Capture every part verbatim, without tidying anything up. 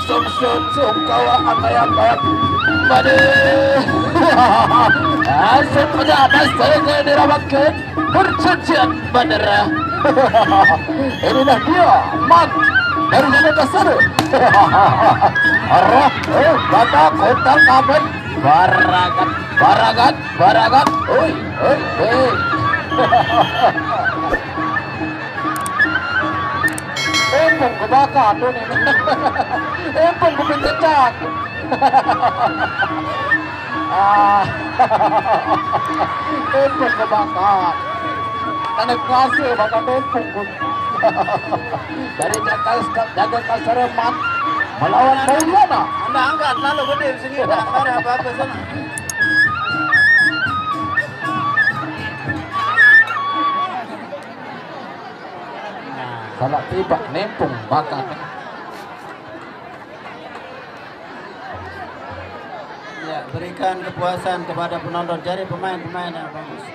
Sungsut sungkawa angaya bat. Waduh. Asik aja atas saya dirawakan. Perjanjian bandera. Inilah dia, Man. Dari sana ke sana. Arah, eh, mata kotak kabin. Baragat, baragat, baragat. Oi, oi, oi. Empung kebakar tu ni. Empung kuping cecak. Ah. Empung kebakar. Tanda kuasa bakar empung pun. Dari jaga, jaga kasar Man melawan Maulana. Anda angkat lalu gede sini, tak ada apa-apa sana. Salah tibak nempung bakar. Ya, berikan kepuasan kepada penonton. Cari pemain-pemain yang bagus.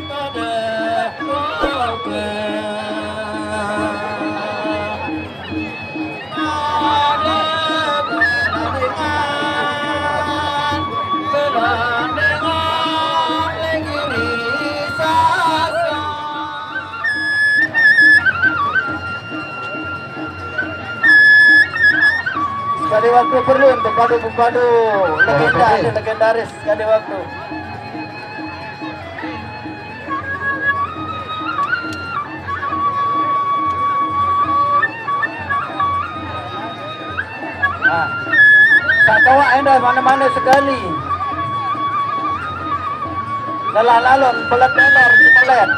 Pada Sekali waktu perlu untuk padu-padu legenda, ini legendaris sekali waktu. Nah, tak tahu enda mana-mana sekali. Salah lalun, pelet teler, pelet.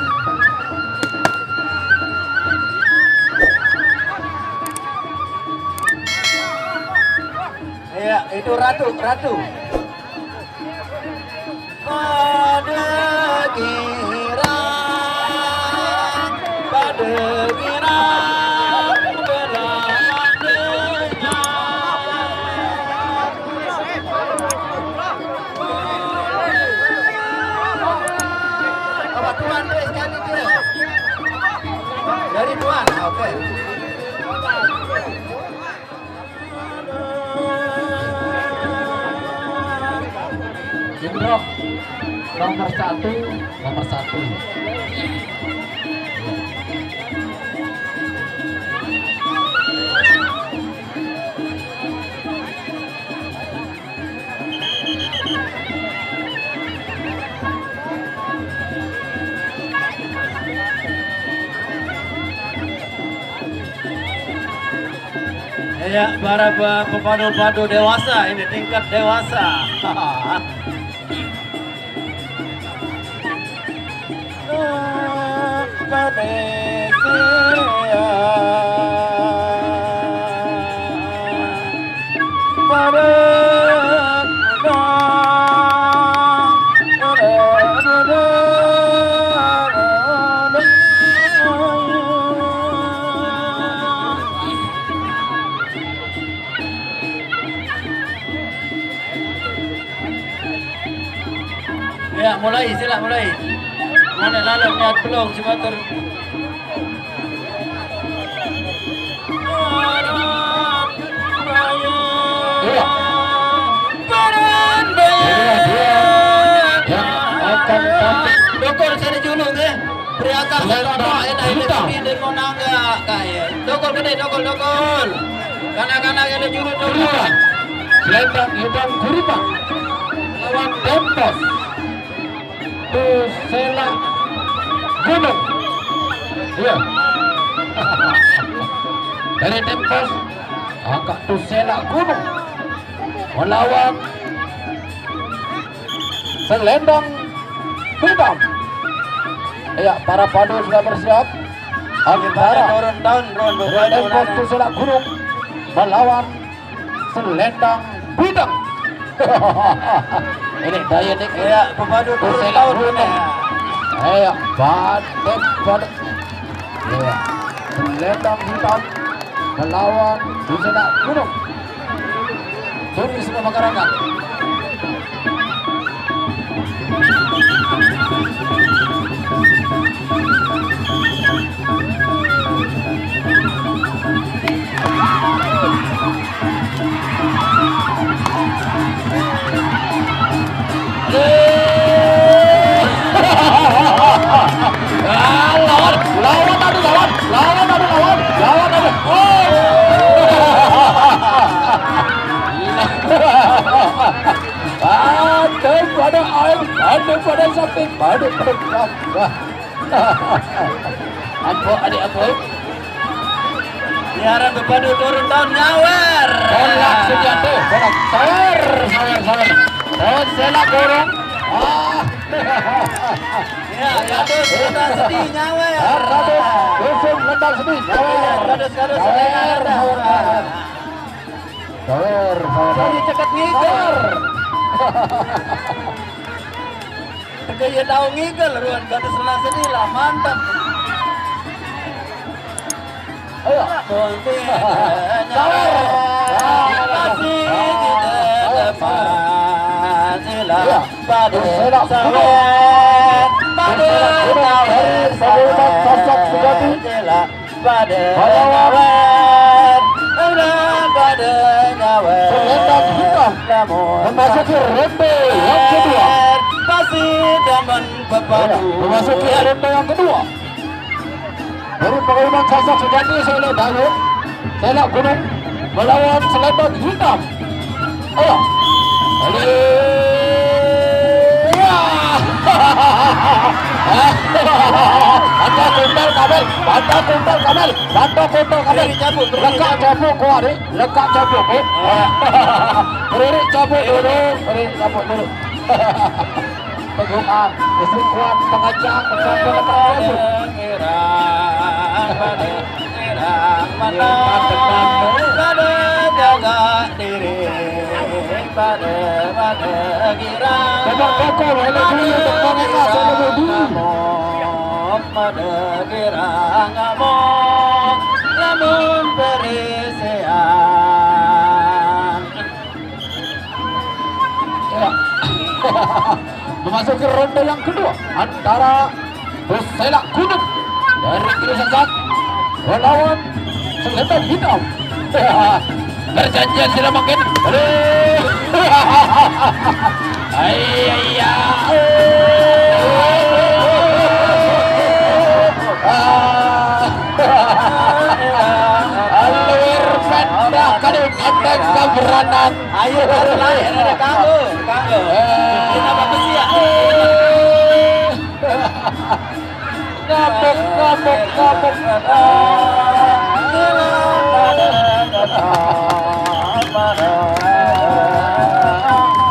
Ya, itu Ratu, Ratu. Pada girang, pada girang, Bapak Tuan, deh, sekali dia. Dari Tuan, oke. Indro, nomor satu, nomor satu. Ya, para pe-, pepadu-padu dewasa, ini tingkat dewasa. Ya, mulai, sila mulai. Mana lalu niat belum, cuma ter- Iya. Inilah dia yang akan tampil. Dokol, saya dulu, eh. Priakan saya, ini, ini, ini, mau nangga, kayak. Dokol gede, dokol, dokol. Kanak-kanak ada jurut, dokol. Selendang hitam Guribak lawan Tempos Tusela Gunung. Iya. Dari Tempos, angkat Tusela Gunung melawan Selendang Hitam. Iya, para padu sudah bersiap. Antara turun tahun, turun dari Tempos Tusela Gunung melawan Selendang Bidang. Ini daya nih. Iya, pepadu turun tahun ini. Iya, badai, badai. Iya. Selendang Hitam melawan Busana Gunung. Turun semua masyarakat. Lawan ada lawan, lawan ada. Oh. Ada pada air, ada pada sapi, ada pada wah. Ampun, adik ampun. Siaran bepadu turun tahun nyawer. Tolak senjata, tolak. Sawer, sawer, sawer. Tahun selak dorong. Ah. Ya, gaduh sudah sedih nyawer. Gaduh, dusung lendang sedih. Sawer, gaduh, gaduh, sawer, sawer, sawer. Sawer, sawer. Jadi ceket ngigel. Sawer. Teka ya tahu ngigel, ruan gaduh sebelah sedih lah, mantap. Ayo. Sawer. Masih di depan, sila. Iya. Pada sawer, pada sawer, sawer, sawer, sawer, sila. Pada nyawer, pada nyawer. Selendang hitam memasuki ronde yang kedua. Pasti teman pepadu. Memasuki ronde yang kedua. Dari pengumuman Sasak Sejati, Selok Dayung, Selok Gunung melawan Selendang Hitam. Ayo. Ayo. Ya. Ada kumpal kabel, ada kumpal kabel, ada kumpal kabel. Berdiri cabut, berdiri cabut. Lekak cabut kuat, eh. Lekak cabut, eh. Berdiri cabut dulu, berdiri cabut dulu. Peguam, isi kuat pengacang, sampai lepas cabut. Pada jaga diri, pada, pada girang. Bapak Koko, hello dulu, Bapak Koko, hello dulu. Pada girang ngamuk, lamun perisian. Ya. Memasuki ronde yang kedua antara Persela Gunung dari Kiri Sasak melawan Selendang Hitam. Perjanjian sudah makin. Aduh. Ai, ai, ya. Ah. Alur pendak kali pendek keberanan. Ayo, tarik lain, ada kanggo, kanggo. Eh. Kita bagus ya. Ngabuk, ngabuk, ngabuk.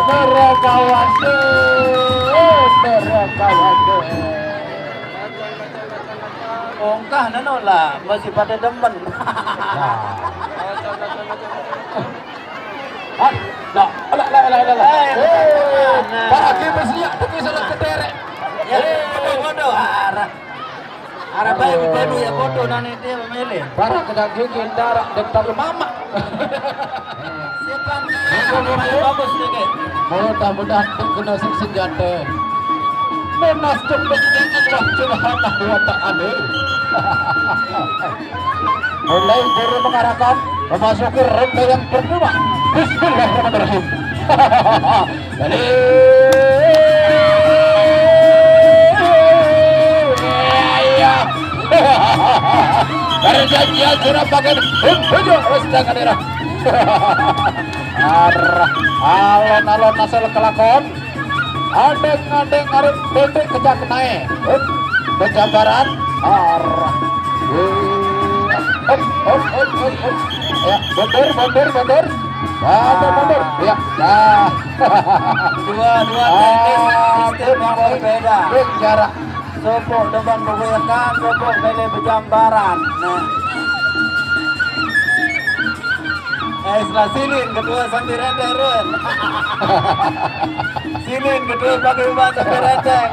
Mereka waduh, mereka waduh. Ongkah nano lah, masih pada demen. Nah. Hah? Nah, alah, alah, alah, alah, alah. Eh, eh, bukan, bukan. Para gamers ni, tapi salah keterek. Ya, eh, bodoh, bodoh. Arah, arah baik, oh, bodoh ya, bodoh, nane dia memilih. Para kedagingin darah, dek tahu mamak. Siapa nih? Yang paling bagus nih, Kek. Mudah-mudahan terkena senjata. Menas cek dengan Allah Subhanahu wa Ta'ala. Mulai dari mengarahkan memasuki ronde yang kedua. Bismillahirrahmanirrahim. Jadi, iya. Perjanjian sudah pakai tujuh rencana daerah. Arah alon-alon asal kelakon. Adeng-adeng arep bebek kejak nae. Hup, kejambaran. Arah. Hup, hup, hup, hup, hup. Ya, mundur, mundur, mundur. Ada mundur. Ya, dah. Dua, dua teknis, sistem yang berbeda. Jarak. Sopok depan pembuyakan, sopok bele berjambaran. Nah. Eh, sebelah sini ketua sambil rendeng, Run. Sini ketua pakai ubah sambil rendeng.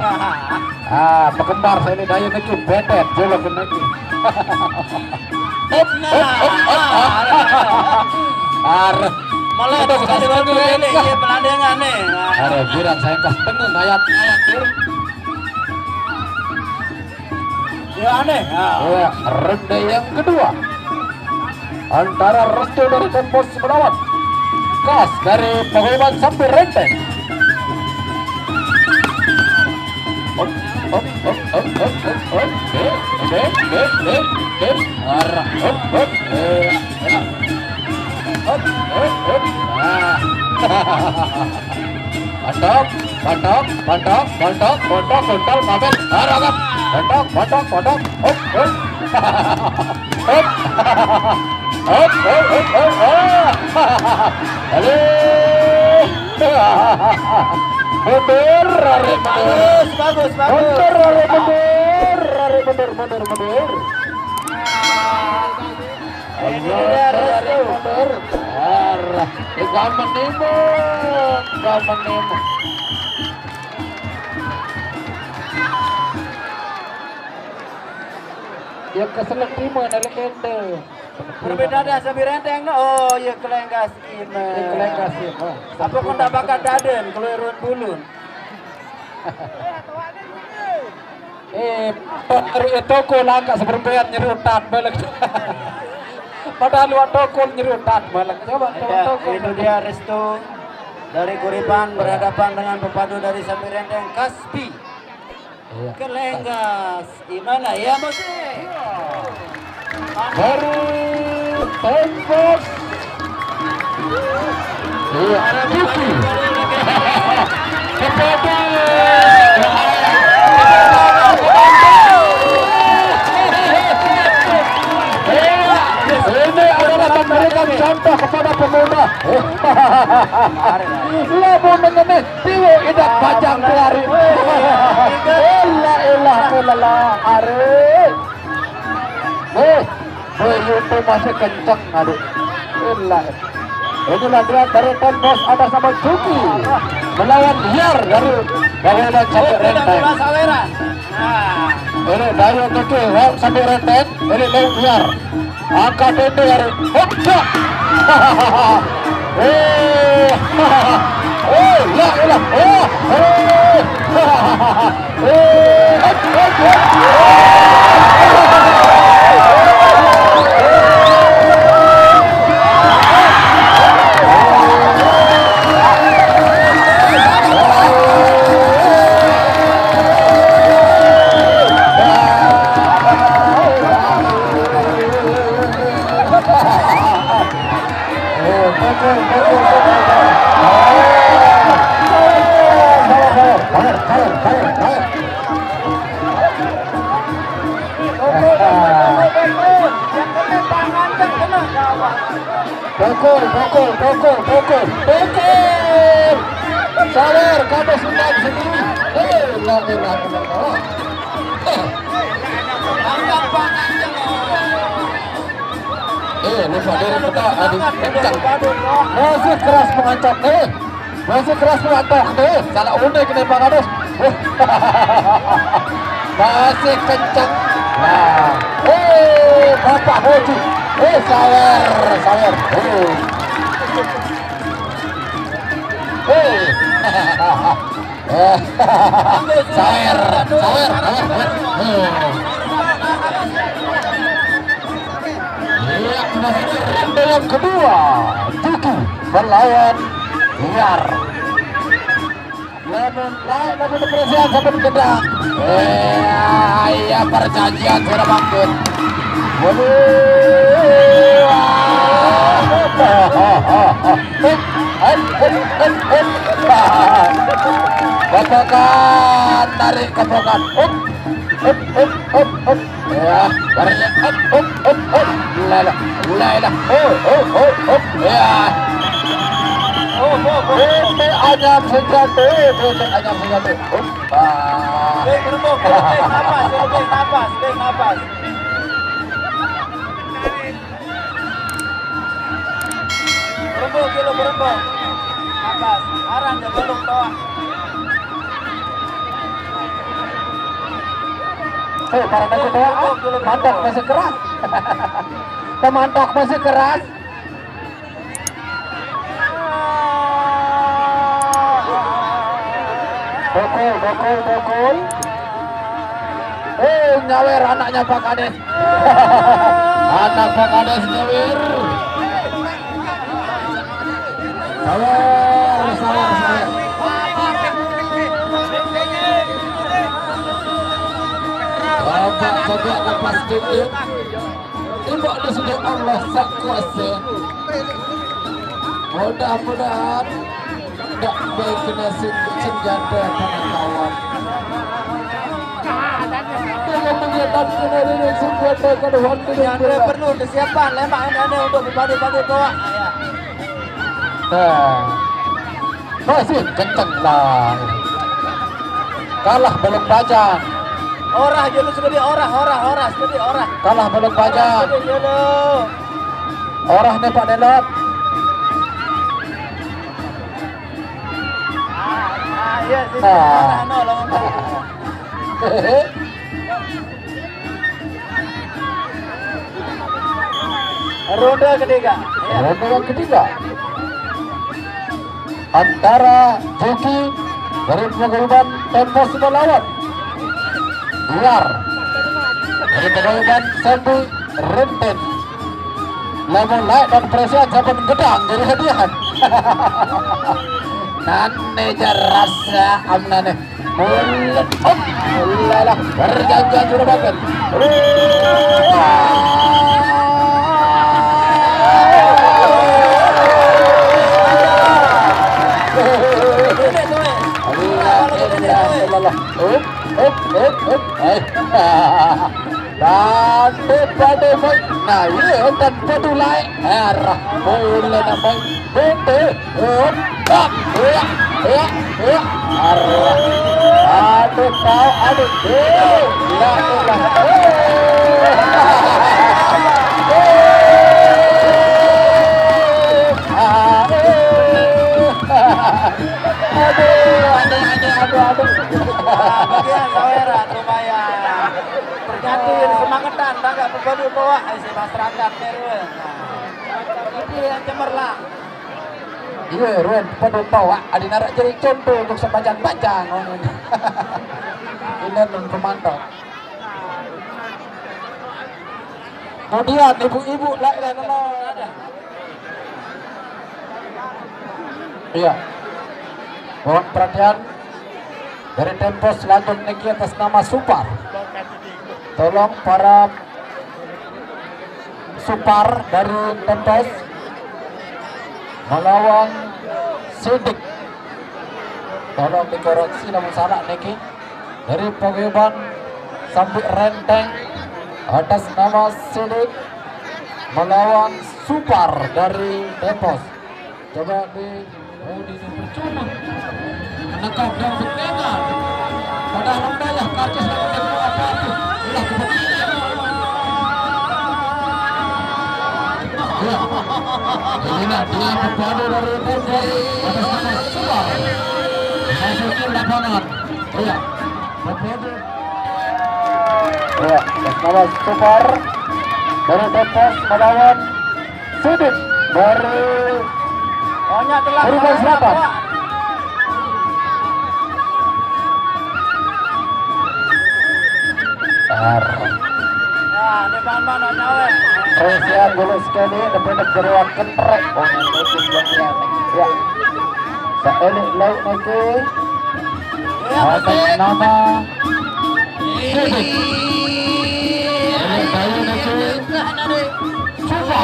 Ah, pekembar saya ini daya kecil, betet, jolok kena lagi. Nah. Ar. Malah ada sekali baru ini, iya, pelandengan nih. Nah. Are, girang saya kah tengah ngayat, ngayat, Run. Ya, aneh. Ya. Ya, ronde yang kedua antara Restu dari Kompos melawan Kas dari Paguyuban Sampir Renteng. Hop, hop, hop. Hop, hop, hop, hop. Hop, hop, hop, hop, hop. Arah. Hop, hop. Eh, enak. Hop, hop, hop. Nah. Batok, batok, batok, batok, batok, batok, batok, batok. Arah, hop. Batok, batok, batok. Hop, hop. Hop. Hop, hop, hop, hop, hop. Aduh. Mundur, arek mundur. Bagus, bagus, bagus. Mundur, arek mundur. Arek mundur, mundur, mundur. Ini dia mundur, arek restu. Mundur. Arah. Tiga menit, tiga menit. Dia keselak lima dari kende. Berbeda dah, sambil renteng, no. Oh, iya, kelenggas ime. Iya, kelenggas ime. Oh. Apa kau tak bakat daden, keluar run bulun? Eh, baru itu kau langkah seberbean nyerutan balik. Padahal luar toko nyerutan balik. Coba, coba. Ya, toko itu balik. Dia restu dari Kuripan berhadapan dengan pepadu dari Samirendeng Kaspi. Iya. Kelenggas, gimana ya, Bos? Baru tembus. Iya, Kiki. Kepada. Iya, ini adalah memberikan contoh kepada pemuda. Lamun mengenai Tiwo idak bajang kelari. La ilaha illallah. Are. Eh, eh, itu masih kenceng, aduh. Ilah. Inilah dia dari Ten Bos atas nama Juki melawan Liar dari Bawedan Sampai Renteng. Ini dari Juki, Sampai Renteng. Ini Liar. Angkat itu, Eri. Hop, dak. Eh. Eh, la ilah. Eh, eh. Eh, hop, hop, hop. Pukul, pukul, pukul, pukul, pukul. Sawer, kamu senang sendiri. Eh, la ilaha illallah. Eh. Eh, lupa diri kita, aduh, kencang. Masih keras mengancam, eh. Masih keras mengancam, eh. Salah unik ini, Bang Adus. Masih kencang. Nah. Eh, Bapak Hoji. Eh, sawer, sawer. Eh. Eh. Eh, sawer, sawer, sawer. Eh. Iya, masuk ronde yang kedua. Juki melawan Liar. Namun, naik lagi ke persiapan sampai kita. Eh, iya, perjanjian sudah bangkit. Waduh. Hop, hop, hop, hop. Hop, hop, hop, hop. Kopokan, tarik kopokan. Hop, hop, hop, hop, hop. Ya, tarik. Hop, hop, hop, hop. Lala, lala. Hop, hop, hop, hop. Ya. Hop, hop, hop. Ini anyam sejati, ini anyam sejati. Hop. Ah. Bek, berembuk, bek, bek, napas, bek, bek, napas, bek, napas. Berembuk, kilo, berembuk. Napas, arang ya, belum toh. Eh, para naku toh, ah, mantap masih keras. Teman tok masih keras. Bokol, bokol, bokol. Eh, nyawer anaknya Pak Kades. Anak Pak Kades nyawer. Sawer, sawer, sawer. Coba lepas dikit. Tembak dia sudah Allah sak kuasa. Mudah-mudahan tak baik kena sen-, senjata kawan-kawan. Dia mengedan kena diri senjata kawan. Yang dia perlu kesiapan lemak ini ada untuk berpadu-padu bawa. Ya. Nah. Masih kenceng lah. Kalah belum bajang. Orah dulu sekali, orah, orah, orah sekali, orah. Kalah belum bajang. Sekali dulu. Orah ni Pak Delot. Ah, ah, ya, sini. Ah. Orah, no, lawan. Ronde ketiga. Ya. Ronde yang ketiga antara Juki dari paguyuban Tempos melawan Biar dari paguyuban Sambi Renten. Lamun laik dan persiapan sampun gedang jadi hadiah. Nane jarasa amnane. Mulut, oh, mulailah perjanjian sudah bagus. Allah, Allah, Allah. Up, up, up, up. Eh. Padu, padu, baik. Nah, iya, tanpa tulai. Arah, boleh nampak. Bete. Hop, hop, iya, iya, iya. Arah. Aduh, tahu, aduh. Eh, ya, ya. Eh. Ah, eh. Aduh, aduh, aduh, aduh, aduh. Bagian saweran lumayan. Terjadi semangetan, agak berbadu toa, eh, si masyarakat, eh, Ruen. Nah, ini yang cemerlang. Iya, Ruen, padu toa, adi narak jadi contoh untuk sepanjang-panjang. Ini nun pemantau. Kemudian ibu-ibu lain ada. Iya. Mohon perhatian dari Tempos lanjut niki atas nama Supar. Tolong para Supar dari Tempos melawan Sidik. Tolong dikoreksi namun salah niki. Dari paguyuban Sambi Renteng atas nama Sidik melawan Supar dari Tempos. Coba di, oh, di percuma. Menekap dan bertengah. Pada anda ya, karcis dan bertengah apa itu? Ulah kepentingan. Ya. Inilah dia pepadu dari Tempos atas nama Supar. Masukin lapangan. Iya. Pepadu. Iya, atas nama Supar dari Tempos melawan Sidik dari Purba Selatan. Tar. Ya, ini Bang Bang nak nyawa. Terus ya, dulu sekali, depan dari wakin trek. Oh, ini. Ya. Saelik lauk niki. Atas nama Sidik. Elik bayu niki. Coba.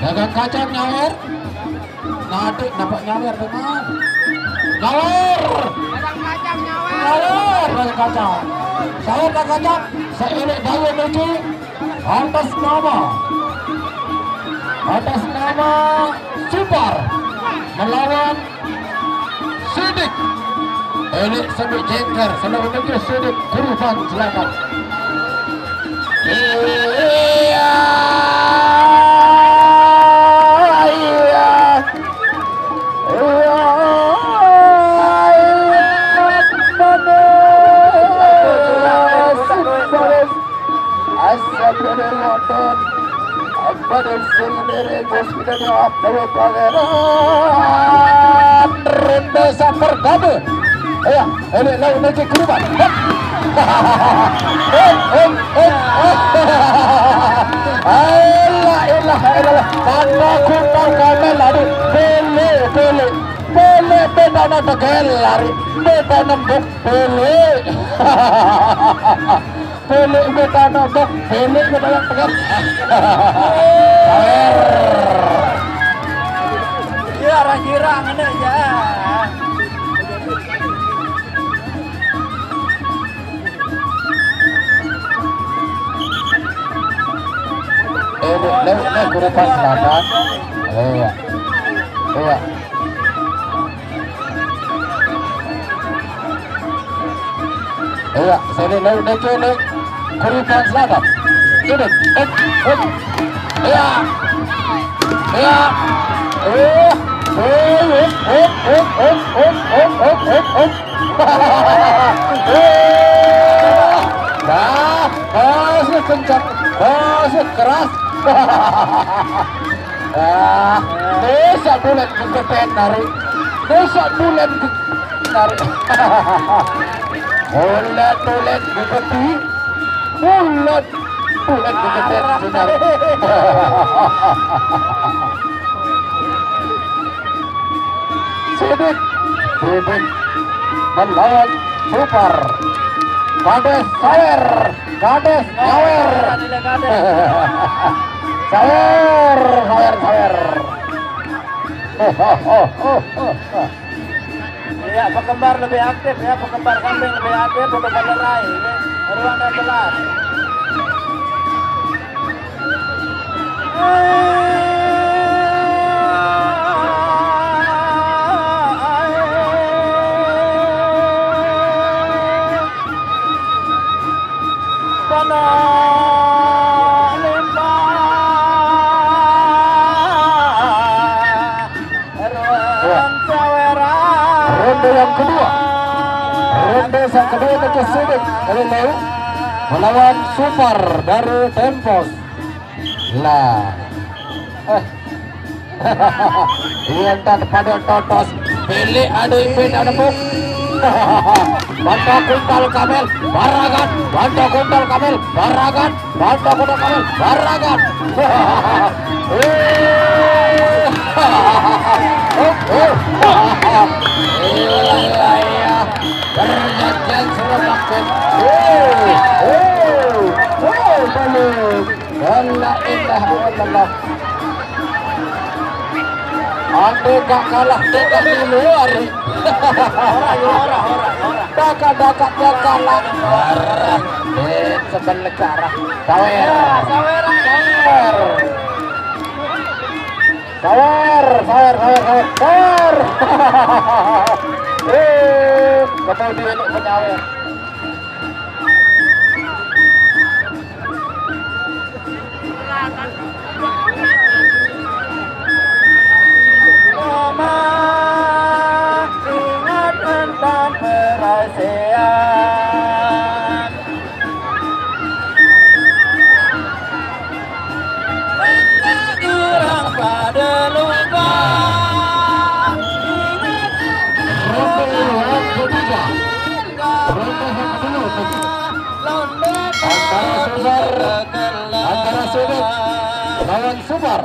Dagang kacang nyawer. Nah, adik, nampak nyawer memang. Nyawer. Dagang kacang nyawer. Nyawer, dagang kacang. Saya dagang kacang. Saelik bayu niki. Atas nama, atas nama Supar melawan Sidik. Elik sambil jengker, selalu negeri Sidik, kurban silakan. Iya, iya. Iya, iya. Manis, manis. Astagfirullahaladzim. Apa dan sendiri bos kita jawab dari pangeran. Ronde sapertama. Ya, ini lawan lagi keluar. Eh, eh, eh, eh. Alah, Lah, elah, lah. Mata kumpal kamel, aduh, pele, pele. Pele, beta na tegel lari. Beta nembuk, pele. Pele, beta nembuk, pele, beta yang tegel. Sawer. Iya, orang girang, ini ya. Eh, lewat, lewat, Kurupan Selatan. Iya. Iya. Iya, sini, lewat, lewat, lewat. Kurupan Selatan. Ini. Eh, eh. Iya. Iya. Eh. Eh, eh, eh, eh, eh, eh, eh, eh, eh, eh. Dah, kasih kencang, kasih keras. Ah, besok bulan kegedean tarik. Besok bulan ke- tarik. Bulan, bulan gegedi. Bulan, bulan kegedean tarik. Sidik, Sidik melawan Super. Kades sawer, Kades nyawer. Sawer, sawer, sawer. Ya, penggemar lebih aktif ya, penggemar kambing lebih aktif untuk melerai ini. Ruang enam belas. Ronde yang kedua. Ronde yang kedua, Teguh Sidik dari Leu melawan Super dari Tempos. Lah. Eh. Iya, tak pada totos. Pilih adu ipin ada pun. Banta kuntal kamel, baragan. Banta kuntal kamel, baragan. Banta kuntal kamel, baragan. Eh. Oh, oh. Iya, iya. Perjanjian sudah makin. Eh, eh, eh, balik. La ilaha illallah. Ande gak kalah, gak lilo hari. Ora, ya, ora, ora, ora. Dakak, dakak, gak kalah. Ora. Eh, sebelah cara. Sawer. Ya, sawer. Sawer. Sawer, sawer, sawer, sawer. Sawer. Eh, ketemu di ini penyawer. Mama, ingat tentang perasaan. Orang pada lupa. Ingat tentang perasaan. Ronde yang kedua. Ronde yang kedua. Antara Subar, antara Subar lawan Subar.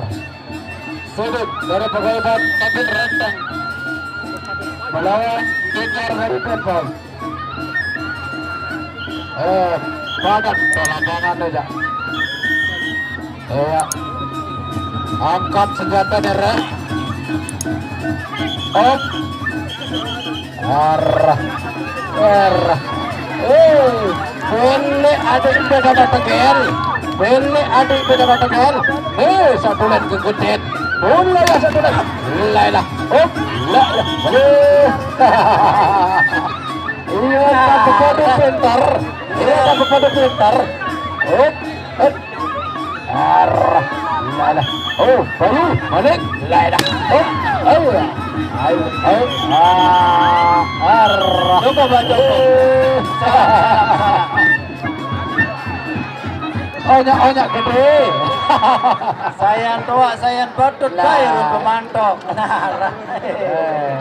Subar dari Paguyuban, Sabit Renteng melawan Dengar dari Depok. Eh, padat lapangan aja. Iya. Angkat senjata, Dere. Op. Arah. Arah. Eh, bele adik beda tegel. Bele adik beda tegel. Eh, satu len kegedet. Mulai lah satu len. Mulai lah. Op. Lah, lah. Eh. Iya, tak kepada pintar. Iya, tak kepada pintar. Op. Op. Arah, mana? Oh, baru balik. Lah dah. Oh, ayo. Ayo, ayo. Ah, arah. Coba baca. Eh. Onyak-onyak gede. Sayan tua, sayan patut. Lah. Bayar untuk mantok. Arah. Eh.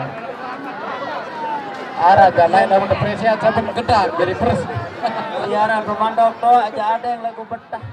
Arah, jangan main dalam depresi aja, pun gedang jadi pers. Iya, arah untuk mantok tuh aja ada yang lagu betah.